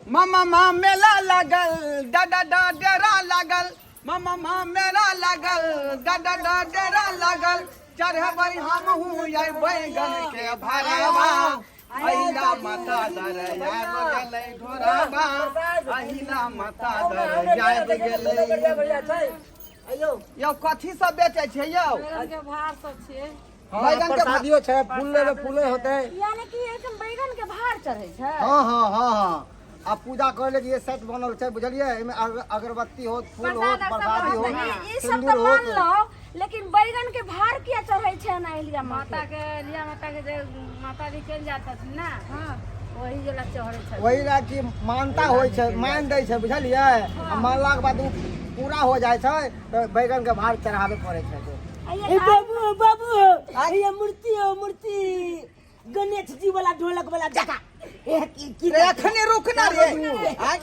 मामा मा मेला लागल दादा दा डेरा लागल मामा मा मेला लागल दादा दा डेरा लागल चढ़बै हमहूँ अइ बैगन के भरवा अहिला माता दर आबि गेलै ढोरबा अहिला माता दर आबि गेलै। यौ कथी सब बेचै छै यौ? बैगन के भार सब छै। हाँ, बैगन के प्रसादियो छै, फूल लेबै फूले होतै। यानी कि एहिठाम बैगन के भार चढ़ै छै? हाँ हाँ हाँ हाँ आ पूजा करे लगे ये सेट बनल छै, बुझलियै? एहिमे अगरबत्ती होत, फूल होत, प्रसाद आर सब प्रसादी रहत। होत, ई सब सिंदूर तऽ होत। मानलहुँ, लेकिन बैगन के भार किया चढ़ै छै एना अहिल्या माता के, अहिल्या माता के जे माता जी चलि जात छथिन ना, वही जेला चढ़ै छै। वही ला कि मानता होइ छै, मान दै छै, बुझलियै? आ मानलाके बाद ओ पूरा हो जाइ छै तऽ बैगन के भार चढ़ाबे पड़ै छै। ए बाबू, बाबू, ये मूर्ति हो, मूर्ति गणेश जी वाला, ढोलक वाला देखा। ए की की रे अखने रुक ना रे। आय,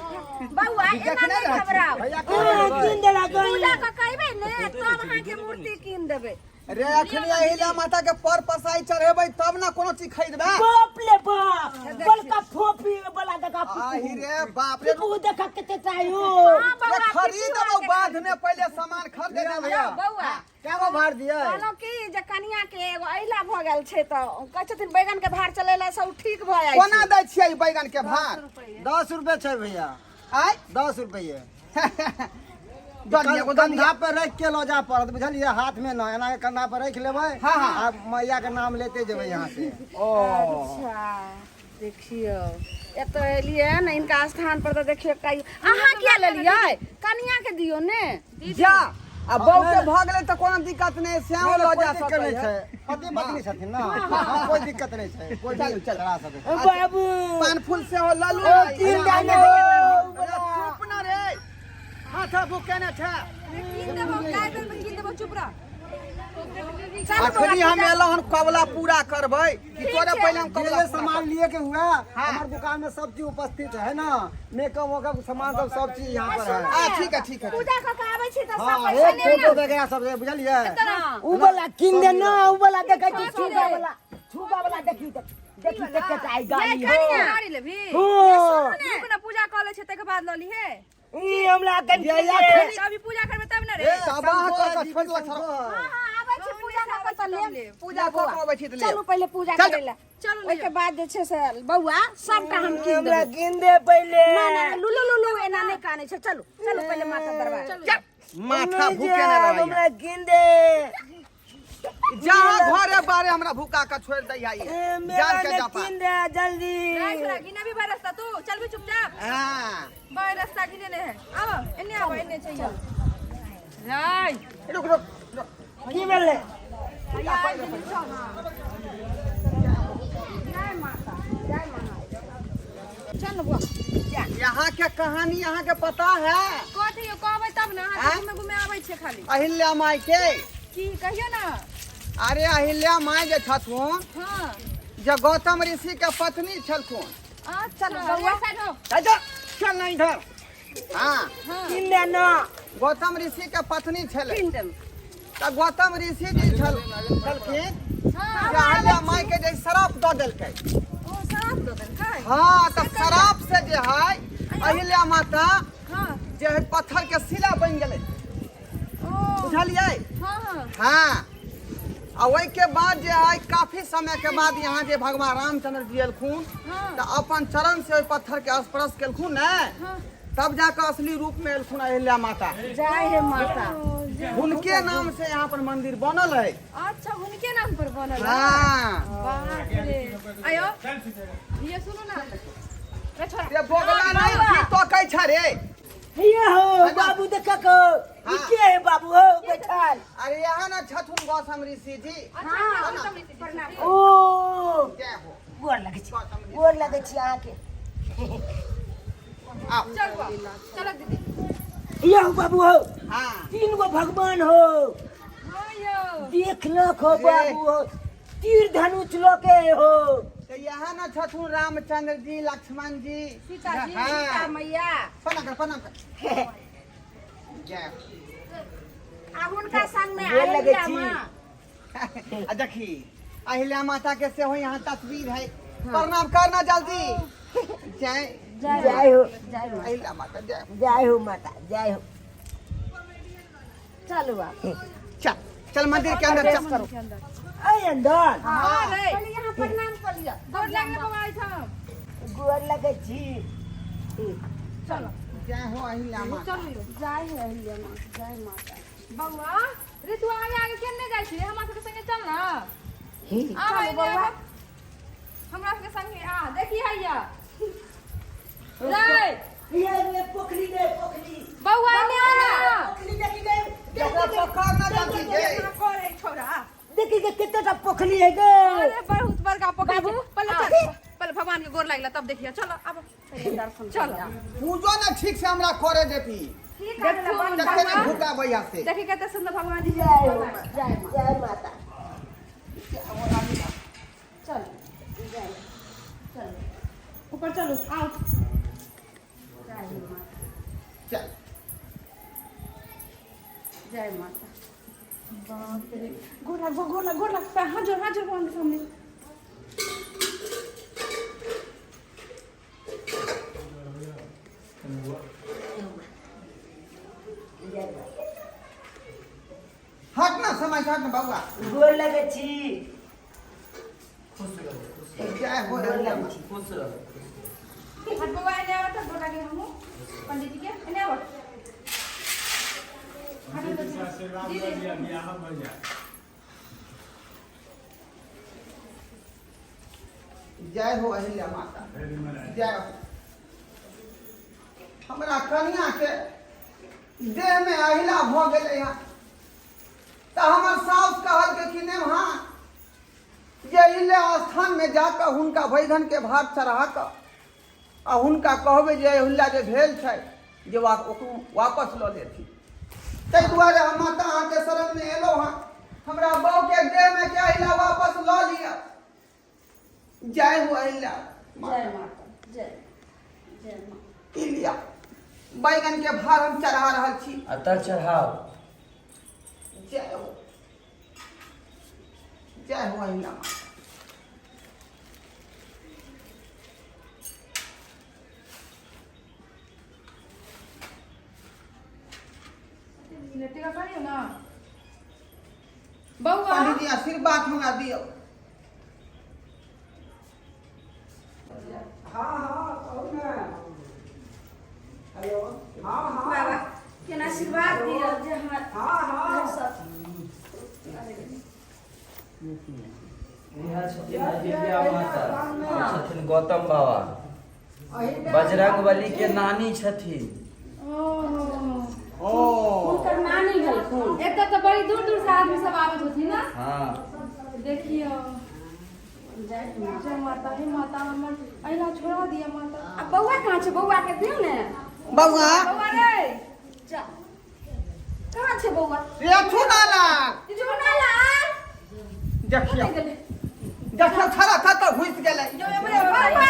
बौआ, एना देखने नहि रहै छी। घबराउ। भैया के हाँ, कीन देला गई। पूजा कऽ कहबै ने तब अहाँके मूर्ति कीन देबै। रे अखने अहिल्या माता के पर पसाई चढ़ेबै तब ना कोनो चीज खरीदबै। बाप ले बाप, बड़का फोफी वाला देखा। आहि रे बाप रे। फुफू देखा कते चाही हो। हाँ रे बौआ, खरीदबौ बाद में, पहिले सामान खरीदे दे भैया। बौआ क्या गो भार दियै? कहलहुँ की जे कनिया के एगो अहिला भऽ गेल छै तऽ कहै छथिन बैगन के भार चलेला से ओ ठीक भऽ जाइ कोना छै। दै छियै ई बैगन के भार? 10 रुपए छै भैया। आय 10 रुपये। दऽ दिअ, एगो दऽ दिअ। कंधा पर रख के लऽ जा पड़त, बुझलियै? हाथ में न, एना के कंधा पर रख लेबै। हाँ, हाँ। आ मैया के नाम लेते जेबै यहाँ से। ओ अच्छा देखियौ, एतऽ एलियै ने हिनका स्थान पर तऽ देखियौ एकटा अहाँ किया लेलियै? कनिया के दियौ ने। जा आ बहू के भऽ गेलै तऽ कोनो दिक्कत नहि, सेहो नहि, लऽ कोइ जा दिक्कत सकै नहि है। छै, पति पत्नी छथिन ना। हाँ, कोइ दिक्कत नहि छै, कोइ चलू, भी चलू। चढ़ा सकै छै। बाबू पान फूल सेहो लऽ लू। ओ, कीन दे ने। अरे चुप ना रे, हाथ भूख केने छै। कीन देबो, गाय बेर में कीन देबो, चुप रह। अखनी हम एलहुँ हन कबला पूरा करबै कि तोरे पहिले हम जे कबला जे सामान लिए के हुआ, हाँ। हमारे दुकान में सब चीज उपस्थित है ना, मेकअप वेकअप सामान सब, सब चीज यहाँ पर है। आ ठीक है, ठीक है। पूजा कऽ के आबै छी तऽ सब हाँ, पैसा एक लेब। फोटो वगैरह सब है, बुझलियै? उ वाला कीन दे ना, उ वाला देखै छी, छुगा वाला, छुगा वाला देखी तऽ देखी तऽ कते आई गाड़ी हो। गाड़ी लेबही? हो। रुक ना, पूजा कऽ लै छै तकर बाद लऽ लीहे। ई हमरा कन ये या अभी पूजा करबै तब ने रे। तबाह कऽ कऽ छोड़ि देलक छोड़ा। हाँ हाँ, आबै छी पूजा कऽ के तऽ लेब। पूजा कऽ कऽ अबै छी तऽ लेब। चलू पहिले पूजा चल, करै लए। चलू। ओहिके बाद जे छै से बौआ सबटा हम कीन हमरा देबै। कीन दे पहिले। ना ना ना, लुलु लुलु एना नहि कानै छै। चलू चलू पहिले माता दरबार। चल, माथा नहीं भूखे ने जायब, रहैया। हमरा कीन दे। जहाँ घरे बारे हमरा भूखा के छोड़ि दै है। ए, मेला जान के में जा पा। कीन दे जल्दी। राय छोरा घिने भी बाय रास्ता, तू चल भी चुपचाप। हाँ बाय रास्ता घिने ले है, आबो एने, आबो एने चाहिए राय। रुक रुक रुक। की भेलै? जय माता, जय महादेव। चल बौआ। यहाँ के कहानी यहाँ के पता है? कथी यौ? कहबै तब ने अहाँ। आँय? घूमे घूमे आबै छियै खाली। अहिल्या माय के की कहियौ ने। अरे अहिल्या माय जे छथुन, जे गौतम ऋषि के पत्नी छलखुन। अच्छा बौआ, साइड हो। जा, चल ना इधर। हाँ। कीन दे ना। गौतम ऋषि के पत्नी छलै। कीन देब। तऽ गौतम ऋषि जी छल छलखिन जे अहिल्या माय के जे श्राप दऽ देलकै। ओ शराब दऽ देलकै? हाँ, तऽ श्राप से जे है अहिल्या माता जे है पत्थर के शिला बनि गेलै। ओ बुझलियै? हाँ हाँ। हाँ, आ ओहिके बाद जे है काफी समय के बाद यहाँ जे भगवान रामचंद्र जी एलखुन तऽ अपन चरण से ओहि पत्थर के स्पर्श केलखुन ने, तब जाके असली रूप में एलखुन अहिल्या माता। जय हे माता। हुनके नाम से यहाँ पर मंदिर बनल है। अच्छा, हुनके नाम पर बनल है? हाँ। बाप रे। आयो ये सुनू ना रे छोरा। रे बोगला, नहीं की तोकै छ रे? ये हो बाबू, देखा को ई के है बाबू हो बैठल? अरे यहाँ न छथुन गौतम ऋषि जी। अच्छा, गौतम ऋषि जी। प्रणाम। ओ जय हो। गोर लगै छी। गौतम ऋषि। गोर लगै छी अहाँके। आओ। चल बुआ, चलो दीदी। ये हो बाबू हो। हाँ। तीन गो भगवान हो। हाँ यौ। देख लख हो बाबू हो, तीर धनुष लके हो। तो यहाँ न छथुन रामचंद्र जी, लक्ष्मण जी, सीता जी। हाँ। सीता मैया। प्रणाम कर, प्रणाम कर। जय हो। आ हुनका संग में गोर लगै अहिल्या छी। माँ। आ देखी, अहिल्या माता के सेहो यहाँ तस्वीर है। प्रणाम करना जल्दी। जय। जय हो। जय माता। अहिल्या माता जय। जय हो माता, जय हो। चलू आब। चल चल मंदिर के अंदर चल। करो। अय अंदर। हाँ रे। पहिले यहाँ प्रणाम कऽ लिअ। गोर लागे बाबा एहिठाम। गोर लगै छी। चलो। जय हो अहिल्या माता। चलू। जय हो अहिल्या माता, जय माता। बौआ ऋतु, आगे आगे केने जाइ छी? हमरा सबके संगे चल ना। आ। चलू बौआ। हमरा सबके संगे आ, देखी हैया रे। ये रे पोखरी रे, पोखरी। बौआ एने आ ना। पोखरी देखी गे। जकरा पकड़ ना जाती गे। करे छोरा। देखी गे, कतेटा पोखरी है गे। अरे बहुत बड़का पोखरी छै। पहिले चल, पहिले भगवान के गोर लागला तब देखिए। चलो आब। दर्शन। चलो। पूजो ना ठीक से हमरा करे देती। की करे ला बंद। तते ने भूका भैया से। देखी कते सुंदर भगवान जी। जय हो, जय जय माता। चल जय, चल। ऊपर चलू, आओ। जय माता। चल। जय माता। बाप रे, गोर लाग, गोर लाग, गोर लाग। हाथ जोड़, हाथ जोड़ भगवान के सामने। हट ना समय, हट ना बउआ। गोर लगै छी। जय हो गोर अहिल्या लगै माता। छी। खुश रहो। हट बौआ, एने आबऽ तऽ गोर लागे हमहूँ पंडित जी के। एने आबऽ। आशीर्वाद जी, लऽ जी। लिअ, बियाह भऽ जायत। जय हो अहिल्या माता, जय हो। हमरा कनिया के देह में अहिला भऽ गेलै हँ, तऽ हमर साउस कहलकै कि नहि, हाँ जे अहिल्या स्थान में जाकऽ हुनका बैगन के भात चढ़ा कऽ आ हुनका कहबै जे अहिल्या जे भेल छै जे ओकरो वापस लऽ लेथिन। ताहि दुआरे हम माता अहाँके शरण में एलहुँ हँ। हमरा बहू के देह में के अहिला वापस लऽ लिअ। जय हो अहिल्या। जय माता, जय जय माता। ई लिअ, बैगन के भार हम चढ़ा रहल छी। अतर चढ़ाओ। जय हो, जय हो अहिल्या माता। टीका करियौ ना बौआ। पंडित जी, आशीर्वाद हमरा दियौ। हाँ हाँ, कहू ने। हेलो, हाँ हाँ। बाबा केना आशीर्वाद दिअ जे हमर हाँ हाँ। सब। इएह छथिन अहिल्या माता, ई छथिन गौतम बाबा, बजरंग बली के नानी छथिन। ओ। हुनकर नानी भेलखुन। एतऽ तऽ बड़ी दूर दूर से आदमी सब आबैत होथिन ना? हाँ। देखियौ। जय माता। जय माता, हे माता, हमर अहिला छोड़ा दिअ माता। आ बौआ कहाँ छै? बौआ के दियौ ने। बौआ। बौआ रे। जा, कहाँ छै बौआ? रे चुनालाल। चुनालाल। देखियौ देखियौ, छड़ा कतऽ घुसि गेलै। जो एमरे। बौआ।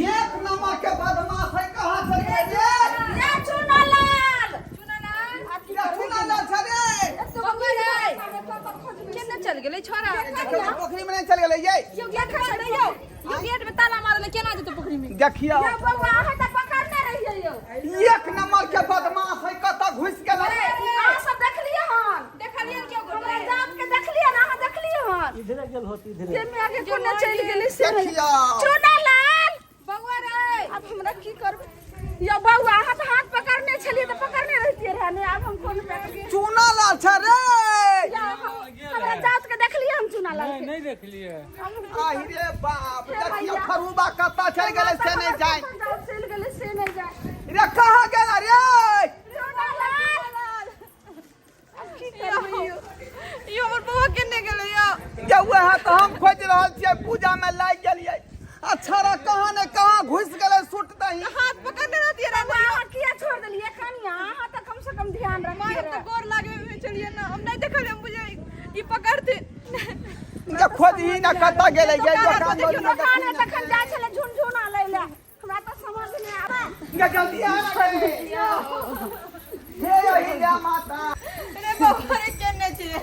एक नंबर के बदमाश है, कहाँ चल गेलै रे? ये चुनालाल। चुनालाल। रे चुनालाल छै रे। बौआ रे, केने चल गेलै छोड़ा? देखियौ, पोखरी में नहि चल गेलै ये? यौ, गेट पर यौ, यौ, गेट में ताला मारल, केना जेतै पोखरी में? देखियौ। यौ बौआ, अहाँ तऽ पकड़ने रहियै यौ। एक नंबर के बदमाश है, कतऽ घुसि गेलै? अहाँ सब देखलियै हन? देखलियै केओ? हमरा जात के देखलियै ने? अहाँ देखलियै हन? इधरे गेल होती, इधरे। के में आगे कोने चलि गेलै से नहि। देखियौ। चुनालाल। बौआ रे। आब हमरा की करबै यौ बौआ? अहाँ तऽ हाथ पकड़ने छलियै तऽ पकड़ने रहितियै रहए ने। आब हम कोन पे चुनालाल छै रे। या हमरा जात के देखलियै हम चुनालाल के? नहि देखलियै। आहि रे बाप, देखियौ, खरूबा कतऽ चलि गेलै से नहि जाय। चलि गेलै से नहि जाय। रे, कहाँ गेला रे? चुनालाल, आब की करबै यौ? यौ, हमर बौआ केने गेलै यौ? जे वएह तऽ हम खोजि रहल छियै, पूजा में लागि गेलियै आ छड़ा कहाँ ने कहाँ घुसि गेलै सुट दही। हाथ पकड़ने रहतियै रे। बौआ, अहाँ किया छोड़ देलियै कनिया? अहाँ तऽ कम से कम ध्यान माय, रखियै। हम तऽ गोर लागे में चलिए ना, हम नहीं देखलियै, हम बुझे ई पकड़ते। जे खोजही ना कतऽ गेलै ये दोकान। देखियौ, दोकान में तखन जाइ छलै झुनझुना लै लए, हमरा तऽ समझ नहि आबै। गे, जल्दी आ रे। हे अहिल्या माता। रे बौआ रे, केने छियै?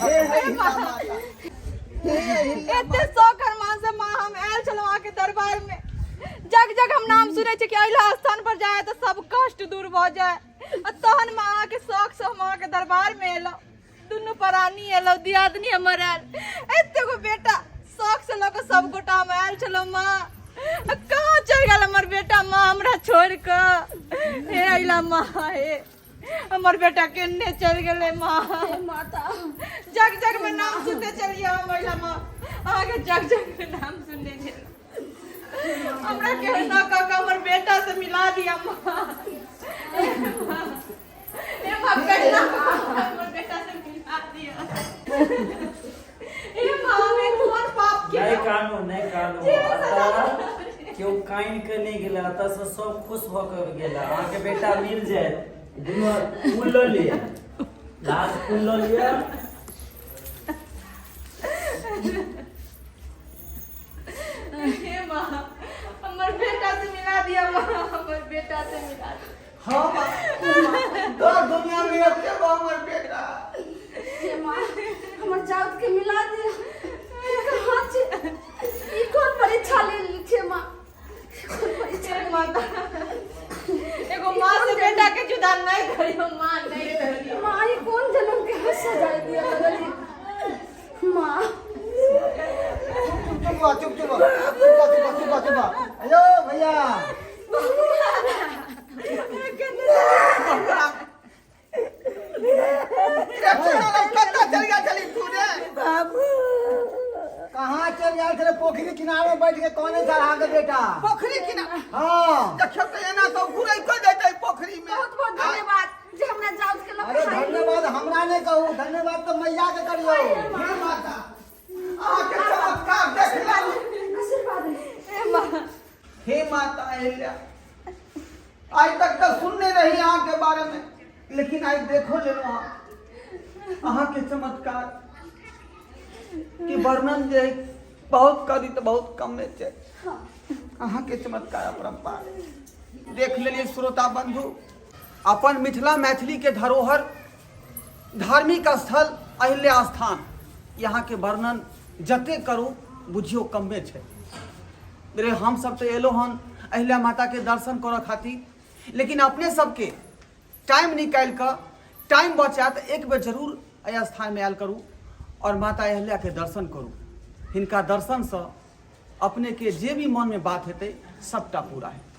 हे अहिल्या माता, हे अहिल्या। एते शौक अरमान से माँ हम आयल छलहुँ अहाँके दरबार। सुनै छियै कि अहिला स्थान पर जाय तऽ सब कष्ट दूर भऽ जाय आ तहन माँ अहाँके शौक से हम अहाँके दरबार मे एलहुँ दुनू प्राणी एलहुँ दियादनी हमर आयल एते गो बेटा शौक से लऽ कऽ सब गोटा हम आयल छलहुँ माँ आ कहाँ चलि गेल हमर बेटा माँ हमरा छोड़ि कऽ हे अहिला माँ हे हमर बेटा केने चलि गेलै माँ माता जग जग में नाम सुनते चलिए हम महिला माँ अहाँके जग जग में नाम सुनने छलहुँ हमरा केहना कऽ कऽ हमर बेटा से मिला दिया माँ हे माँ केहना कऽ कऽ हमर बेटा से मिला दिया हे माँ हम एक कोन पाप नहि केलहुँ कानू नहि कानू जे सजा एतऽ केओ कानि के नहि गेला एतऽ से सब खुश भऽ के गेला अहाँके बेटा मिल जायत दुनू फूल लऽ लिअ लाल फूल लऽ लिअ हे माँ हमर बेटा से मिला दिया माँ हमर बेटा से मिला दिया हाँ माँ तो दुनिया में एते बा हमर बेटा हे माँ हमर जाउत के मिला दिया कहाँ छै ई कोन परीक्षा ले छै माँ ई कोन परीक्षा हे माता एगो माँ से बेटा के जुदा नहीं करियो माँ नहीं करियो माँ ई कोन जन्म के हम सजाय दिया लगली माँ चुप रहो, चुप चुप चुप चुप चुप चुप अयो भैया कतऽ चल गेल छली तू रे बाबू कहाँ चल गेल छलै पोखरी किनारे में बैठ के कौने था अहाँके बेटा पोखरी किनारे हाँ देखियौ तऽ एना तऽ घुरै कऽ देतै पोखरी में बहुत बहुत धन्यवाद जे हमरा जाउत के लऽ अरे के आइली। धन्यवाद हमरा नहि कहू धन्यवाद तऽ मैया के करियौ हे माता अहाँके चमत्कार देख लेलहुँ आशीर्वाद हे माँ हे माता अहिल्या आइ तक तऽ सुनने रही अहाँके बारे में लेकिन आइ देखो लेलहुँ अहाँ अहाँके चमत्कार के वर्णन जे बहुत करी तऽ बहुत कमे छै अहाँके चमत्कार अपरम्पार देख लेलियै श्रोता बंधु अपन मिथिला मैथिली के धरोहर धार्मिक स्थल अहिल्या स्थान यहाँके वर्णन जते करू बुझियौ कमे छै रे हम सब तऽ एलहुँ हन अहिल्या माताके दर्शन करऽ खातिर लेकिन अपने सबके टाइम निकालि कऽ टाइम बचायत एक बेर जरूर एहि स्थानमे आयल करू आओर माता अहिल्याके दर्शन करू हिनका दर्शनसँ अपनेके जे भी मनमे बात हेतै सबटा पूरा हेतै।